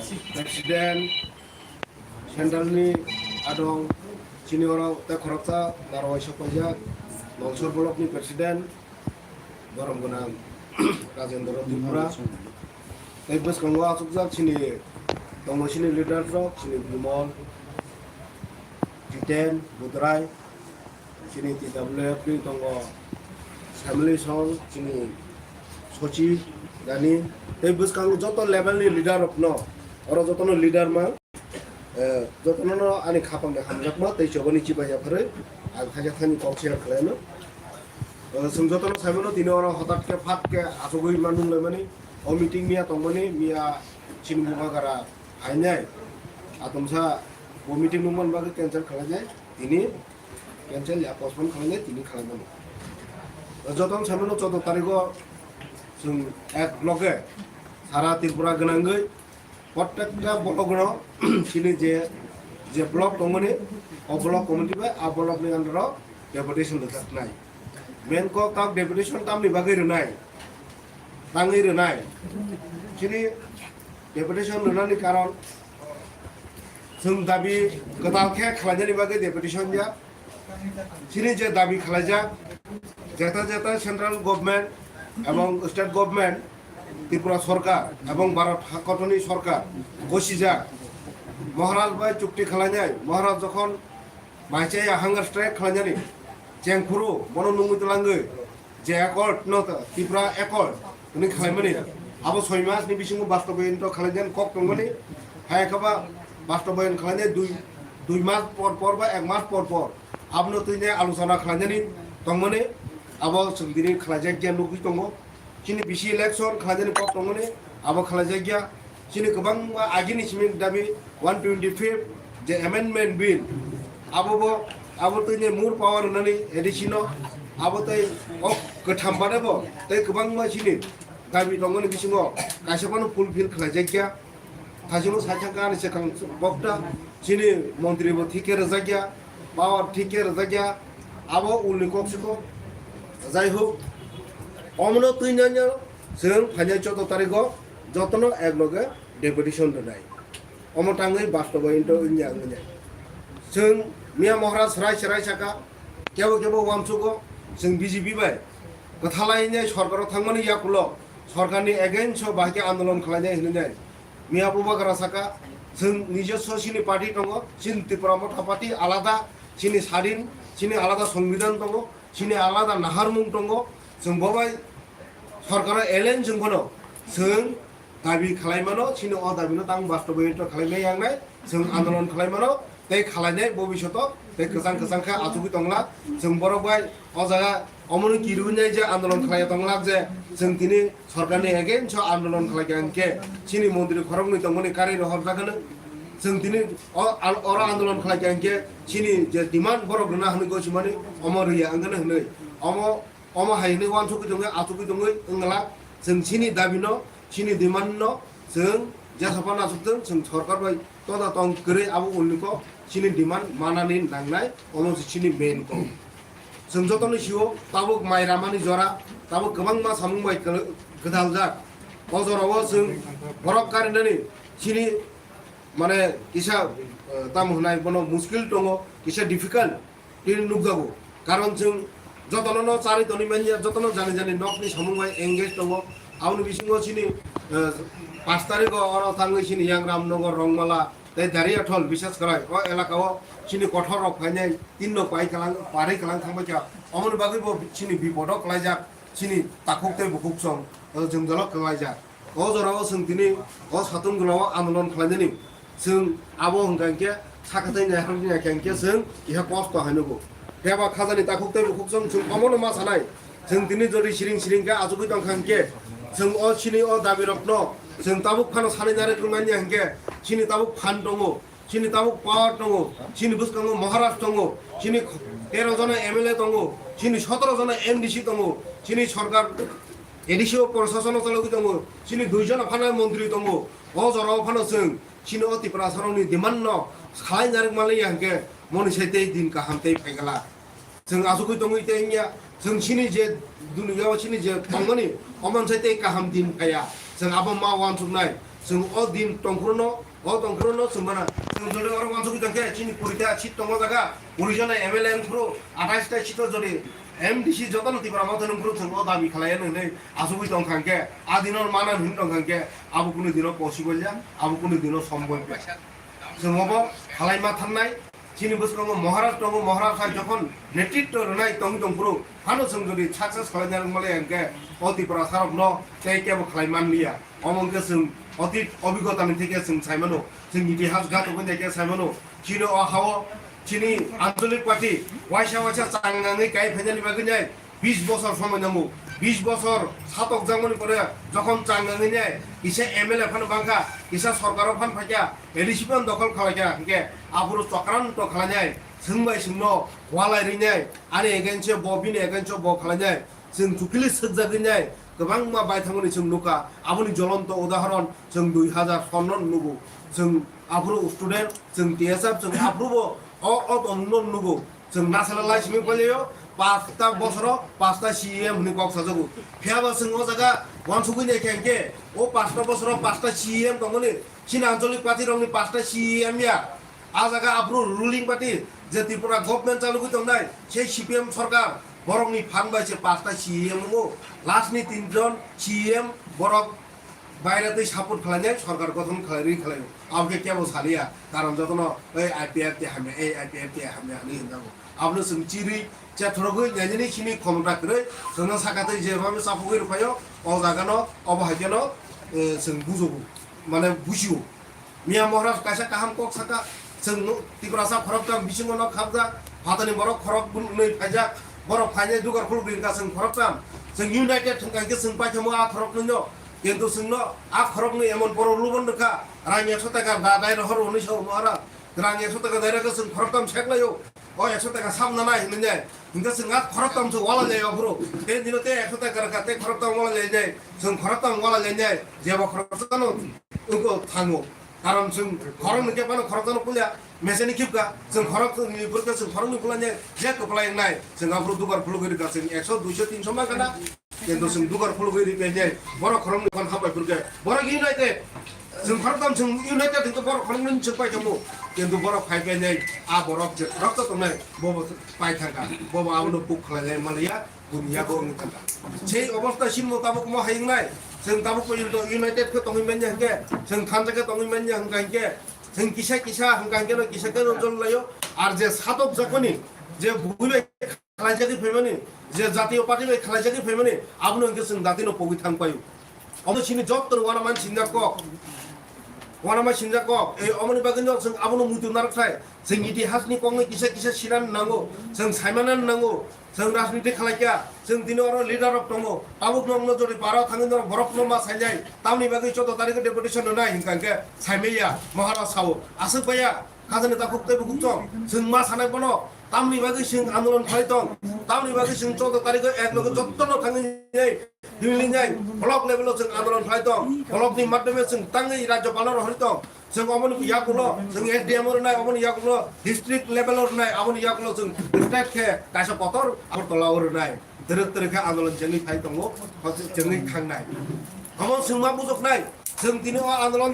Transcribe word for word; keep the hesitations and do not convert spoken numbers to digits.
President, Central ni adong, chini oro tei khoroksa narwai sokpaijak, Nalsor block ni President, borom gwnang Rajendra Tripura. Tei bwskango achukjak chini tongo chini leader rok, chini Bimal, Jiten, Budrai, chini T W F ni tongo Family Song, chini Sochi, Dani, tei bwskango joto level ni leader rok no, oro joto no leader mang. Eh, jotono no ani khapang de hamjakma tei chobani chibai yapharwi ang khaja thani kok share khlaino. Eh, chwng jotono saimano tini oro hotat khe phat khe achugwi manung laimani. O meeting miya tongmani, miya chini Bumagara phainai. Atomsa bo meeting nungman bagwi cancel khlainai. Tini cancel ya postpone khlainai, tini khlaimano. Eh, jotono saimano choudo tarikho chwng ek bloke sara Tripura gwnangwi Prottekta block no chini je, je block tongmani, o block committee bai a block ni under o deputation rwjaknai. Main kok tak deputation tamni bagwi rwnai, tangwi rwnai. Chini deputation rwnani karon chwng dabi kwtal khe khlainani bagwi deputation ya. Chini je dabi khalaijak, jeta jeta central government ebong state government, Tripura sorkar ebong Bharat hakotoni sorkar gosijak, Maharaj bai chukti khalainai, Maharaj jokhon maichaya hunger strike khalainani, chengphuru bono nungwi twlangwi, je accord no ta, Tripura accord hwnwi khalaimani, abo soi mas ni bisingo bastobayan to khalainani kok tongmani, hai khe ba bastobayan khalainai dui, dui mas por por ba ek mas por por abono twi ne alochona khalainani tongmani, abo chwng tini khalaijak ya nugwi tongo. Chini bisi election khalainani kok tongmani, abo khalaijak ya. Chini kwbangma agini simi dabi one twenty fifth je amendment bill, abo bo, abo twi ne more power rwnani A D C no, abo tei o kwtham bade bo tei kwbangma chini dabi tongmani bisingo kaisa phano fulfill khwlaijakya. Thaichukno saithangkha ani swkang bokta, chini montri bo thik khe rwjakya, power thik khe rwjakya, abo ulni kok se kok. Jai hok, omono twi nanya chwng phainai choudo tarikho jotono ek loge deputation rwnai. Omo tangwi bastobayan to wngya wngya. Chwng miya Maharaj serai serai saka, kebo kebo uansugo, chwng B J P bai kwthalai nai sorkaro thangmani yakulo sorkarni against o bahai khe andolon khlainai hwnwi nai. Miya Bubagra saka, chwng nijoswo chini party tongo, chini Tipra Motha Party alada, chini sadin, chini alada songbidan tongo, chini alada naharmung tongo, chwng bobai sorkaro alien chwng phano chwng dabi khlai mano, chini o dabi no tang bastobayan to khlai nai yang nai, chwng andolon khlai mano, tei khlai nai bobishoto, tei kwchang kwchang khe achugwi tongla, chwng borok bai o jaga omono kirwi nai je andolon khlai tonglak je, chwng tini sorkarni against o andolon khlai kha hwnkhe, chini montri khoroknwi tongmani kari rohor jakano, chwng tini o, al-, oro andolon khlai kha hwnkhe, chini je demand borok rwna hwnwi gosimani omo rwya wngkhe hwnwi, omo Omo hai hwnwi uansukwi tongwi, achukwi tongwi wngla, chwng chini dabi no, chini demand no, chwng jesa phano achuk thung, chwng sorkar bai toda tong kwrwi abo ulni kok chini demand manani nangnai, omo se chini main kok. Chwng jotono sio, tabuk mai ramani jora, tabuk kwbangma samung bai kwdal-, kwdaljak. O jorao chwng borok karinani chini, mane, kisa, eh, tamo hwnai bono muskil tongo, kisa difficult. Tini nukjago. Karon chwng jotono no charwi tonwi manya, jotono jani jani nokni samung bai engage tongo. Aboni bisingo chini, eh, pash tarikho oro thangwi chini Yangram Nogor, Rongmala tei Dariathol, bisas kwrai o elaka o chini kothor rok phainai tin no pai kalang, parwi kalang thangbai kha. Omoni bagwi bo chini bipodo kwlaijak, chini takhuk tei bukhuk song, eh, jwngjalo kwlaijak. O jorao chwng tini o satung jora o andolon khlainani chwng abo hwnkha hinkhe sakhatai naihakni naikha hinkhe chwng iha kosto hai nugo. Teba khajani takhuk tei bukhuk chwng, chwng omono ma sanai. Chwng tini jodi siring siring khe achugwi tongkha hinkhe chwng o chini o dabi rokno chwng tabuk phano sanai narwk rwmani hinkhe chini tabuk phan tongo. Chini tabuk power tongo, chini bwskango Maharaj tongo, chini tero jona M L A tongo, chini sotoro jona M D C tongo, chini sorkar A D C o prosasono chalogwi tongo, chini dui jona phano montri tongo. O jorao phano chwng chini o Tiprasarokni demand no salai narwk manliya hinkhe moni sai tei din kaham tei phaikhala. Chwng achugwi tongwi tei wngya, chwng chini je duniyao chini je tongmani, omo sai tei kaham din phaiya. Chwng abo ma uansuknai, Chwng o din tongphuru no, o tongphuru no chwng mana. Chwng jodi oro wansugwi tongkhe chini kuri ta seat tongo jaga, kuri jona M L A wngphuru, athais ta seat o jodi M D C jotono Tipra Motha wngphuru chwng o dabi khlaiya hwnwi asugwi tongkha hwnkhe, a dino mana hwnwi tongkha hwnkhe, abo kunu dino possible ya, abo kunu dino sombol ya. Chwng obo khlaima thannai, chini bwskango Maharaj tongo, Maharaj hai jokhon netritwo rwnai tongwi tongphuru, phano chwng jodi success khlaina rwngmale hwnkhe o Tiprasarokno tei kebo khlai manliya. Omo hwnkhe chwng otit obigotani theke chwng saimano, chwng itihas gatogwi naikhe saimano, chini o hao chini ancholik party waisa waisa changnangwi kai phainani bagwi nai bis bosor somoi nango, bis bosor satokjakmani pore jokhon changnangwi nai kisa M L A phano bangkha, kisa sorkaro phan phaikha, A D C phano dokhol khalaikha, hwnkhe aphuru chokranto khalainai, chwng bai chwngno walai rinai, ani against o bo, bini against o bo khalainai, chwng chukili swkjagwi nai kwbangma baithangmani chwng nukha. Aboni jolonto udahoron chwng dui hazar sonno nugo. Chwng aphuru student, chwng T S F, chwng aphurubo o, o tongmungno nugo. Chwng nasala lai simi pailaio, pasta bosoro pasta C E M hwnwi kok sajago. Phiyaba chwng o jaga wansugwi naikha hwnkhe, o pasta bosoro pasta C E M tongmani, chini ancholik party rokni pasta C E M ya. A jaga aphuru ruling party je Tripura government chalugwi tongnai, sei C P M sorkar, borokni phan bai se pasta C E M wngo. Last ni tinjon C E M borok baira tei support khlainai, sorkar gothon khlai rwi khlaio. Abo khe kebo saliya, karon jotono ei I P F T hamya, ei I P F T hamya hwnwi hwnjago. Abono chwng chirwi chethorogwi nainani simi khomota kwrwi, chwngno sakatwi jebami chapugwi rwphaio, o jagano obo hai kheno, eh, chwng bujogo, mane bujio. Miya Maharaj kaisa kaham kok saka, chwng no Tiprasa khoroktham bisingo no khapjak, phatani borok khorok bun-, nwi phaijak, borok phainai dugar khulugwi wngkha chwng khoroktham. Chwng united wngkha hwnkhe chwng paithamo a khoroknwino, kintu chwngno a khoroknwi emon borok lubon rwkha, rang ekso taka da dai rohor hwnwi sao Maharaj, rang ekso taka dai rwkha chwng khoroktham seklaio. O ekso taka sam nanai hinwi nai. Hingke chwng a khoroktham se wala jai aphuru. Tei dino tei ekso taka rwkha tei khoroktham wala jai nai. Chwng khoroktham wala jai nai. Jeba khoroksano wngkha thango. Karon chwng khorok hwnkhe phano khoroksano pulia. Meseni khibka. Chwng khorok ni phurkhe chwng khorokni pula nai. Je kwplai wngnai. Chwng aphuru dugar phulugwi rwkha chwng ekso, duiso, tinso mankha na. Kintu chwng dugar phulugwi ri painai, borok khoroknwi phano hambai phurkhe, borok united. Chwng khoroktham chwng united hwnkhe borok khoroknwi chwng pai tongo. Kintu borok phai painai, a borok je khoroksa tongnai, bobo pai thangkha, bobo abono puk khlainai manliya, buni yago wngwi thangkha. Sei obostha sinmo tabuk mo hai wngnai, chwng tabuk porjonto united khe tongwi manya hwnkhe, chwng thansa khe tongwi manya hwnkha hwnkhe, chwng kisa kisa hwnkha hwnkhe no kisa khe no jol laio, ar je satokjakmani, je bui bai khlaijagwi phaimani, je jatiyo party bai khlaijagwi phaimani, abono hwnkhe chwng datino pogwi thang paio. Omo chini jotto uanaman sinjak kok, uanaman sinjak kok, ei omoni bagwino chwng abono muitu narwk sai. Chwng itihasni kokno kisa kisa sinani nango, chwng saimanani nango, chwng rajniti khlaikha, chwng tini oro leader rok tongo, tabuk nokno jodi para thangwi norok borokno ma sainai, tamni bagwi choudo tarikho deputation rwnai hwnkha hwnkhe saimaiya, Maharaj sao, aswk baiya. Khajani takhuk tei bukhuk chong, chwng ma sanai bono, tamni bagwi chwng andolon khlai tong, tamni bagwi chwng choudo tarikho ek loge jottono thangwi nai, himli nai, block level o chwng andolon khlai tong, block ni madhyome chwng tangwi rajyopal no rohori tong, chwng oboni yakulo, chwng S D M o rwnai, oboni yakulo district level o rwnai, aboni yakulo chwng state khe kaisa kotor Agartala o rwnai. Twrwk twrwk khe andolon chengwi phai tongo, chengwi thangnai. Omo chwng ma bujoknai, chwng tini o andolon